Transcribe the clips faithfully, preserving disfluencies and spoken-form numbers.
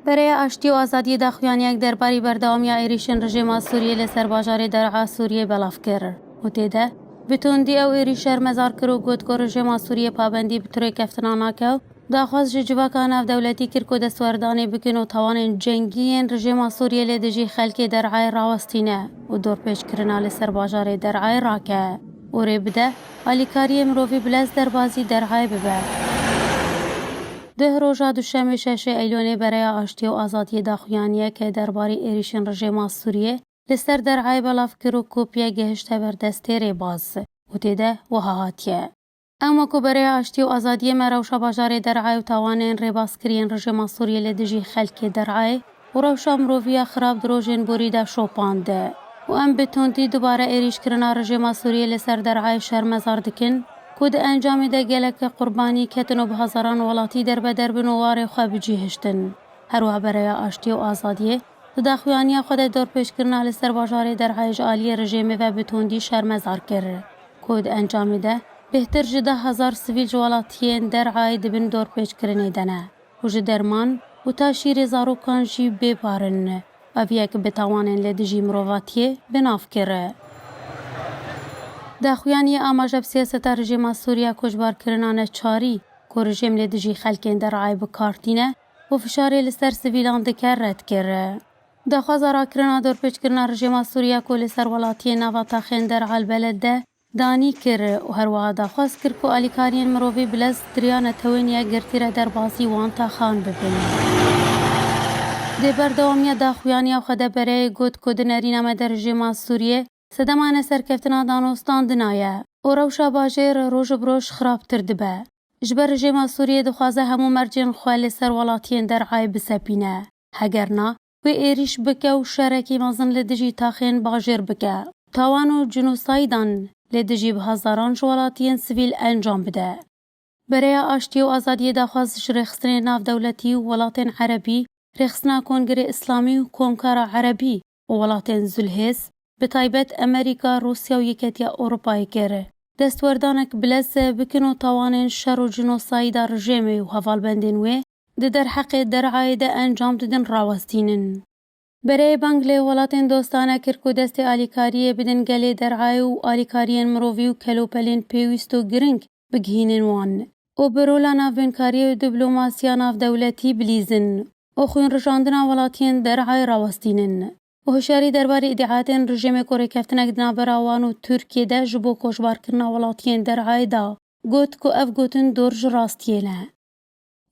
Bereya Aştî û Azadiyê daxuyaniyek derbarî berdewamiya êrîşên rejêma Sûriyê li ser bajarê Der'a Sûriyê belav kir û tê de bi tundî ew êrîş şermezar kir û got ku rejêma Sûriyê pabendî bi tu rêkeftina nake û daxwaz ji civaka navdewletî kir ku destwerdanê bikin û tawanên cengî yên rejêma Sûriyê li dijî xelkê Der'ayê rawestîne û dorpêçkirina li ser bajarê Der'ayê rake û rê bide alîkariyê mirovî bilez derbazî Der'ayê bibe. Dih roja duşemê şeşê Eylûnê Bereya Aştiyê û Azadiyê daxuyaniyeke derbarî êrîşên rejêma Sûriyê li ser Der'ayê belav kir û kopyek gihişte ber destê rêbaz û tê de wiha hatiye: Ew ma ku Bereya Aştiyê û Azadiyê me rewşa bajarê Der'ayê û tawanên rêbazkiriyên rejêma Sûriyê li dijî xelkê Der'ayê û rewşa mirovî ya xirab di rojên borî de şopand. Û em bi tundî dubare êrîşkirina rejêma Sûriyê li ser Der'ayê şermezar dikin ku di encamê de gelek qurbanî ketin û bi hezaran welatî derbeder bin û warê xwe bi cî hiştin. Her wiha Bereya Aştiyê û Azadiyê di daxuyaniya xwe de dorpêçkirina li ser bajarê Der'ayê ji aliyê rejêmê ve bi tundî şermezar kir ku di encamê de bêhtir ji deh hezar sivîl ji welatiyên Der'ayê di bin dorpêçkirinê de ne û ji derman û ta şîrê zarokan jî bêpar in. Ev yek bi tawanên li dijî mirovatiyê bi nav kir. Daxuyaniyê amaje bi siyaseta rejêma Sûriya koçbarkirina neçarî ku rejêm li dijî xelkên Der'ayê bi kar tîne û fişarê li ser sivîlan dike red kir. Daxwaza rakirina dorpêçkirina rejêma Sûriya ku li ser welatiyên nava taxên Der'al Beled de danî kir û her wiha daxwaz kir ku alîkariyên mirovî bilez di riya netewên yekgirtî re derbazî wan taxan bibin. Dê berdewamiya daxuyaniya xwe de Bereyê got ku di nerîna me de rejêma Sûriyê sedema neserkeftina danûstandina ye û rewşa bajêr roj bi roj xirabtir dibe. Ji ber rejêma Sûriyê dixwaze hemû mercên xwe li ser welatiyên Der'ayê bisepîne. Heger na, wê êrîş bike û şerekî mezin li dijî taxên bajêr bike. Tawan û cinosaydan li dijî bi hezaran ji welatiyên sivîl encam bide. Bereya Aştiyê û Azadiyê daxwaz ji rêxistinên navdewletî û welatên erebî, Rêxistina Kongrê Îslamî û Komkara Erebî û welatên Zulhêz, bi taybet Amerîka, Rûsya û Yeketiya Ewropayê kir, destwerdanek bilez bikin û tawanên şer û cinosayda rejêmê û hevalbendên wê di derheqê Der'ayê de encam didin rawestînin. Bereyê bang li welatên dostane kir ku destê alîkariyê bidin gelê Der'ayê û alîkariyên mirovî û kelopelên pêwîst û giring bigihînin wan û bi rola navbênkariyê û diplomasiya navdewletî bilîzin û xwînrijandina welatiyên Der'ayê rawestînin û hişyarî derbarê îdîatên rejêmê ku rêkeftinek di navbera wan û Tirkiyê de ji bo koçbarkirina welatiyên Der'ayê da, got ku ev gotin dor ji rastiyê ne.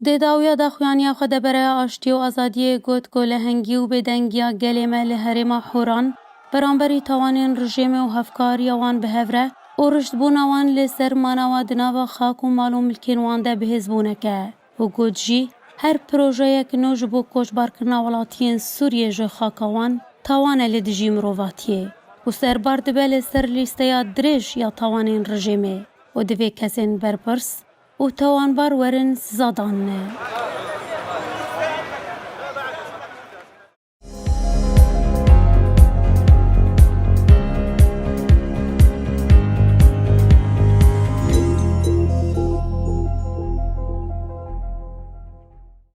Dê dawiya daxuyaniya xwe de Bereya Aştiyê û Azadiyê got ku lehengî û bêdengiya gelê me li herêma Horan beramberî tawanên rejêmê û hevkariya wan bi hev re û riştbûna wan li ser manawa di nava xak û mal û milkên wan de bihêzbûnek e û got jî, her projeyek nû ji bo koçbarkirina welatiyên Sûriyê ji xaka wan tawan e li dijî mirovatiyê û serbar dibe li ser lîsteya dirêj ya tawanên rejêmê û divê kesên berpirs û tawanbar werin siza danine.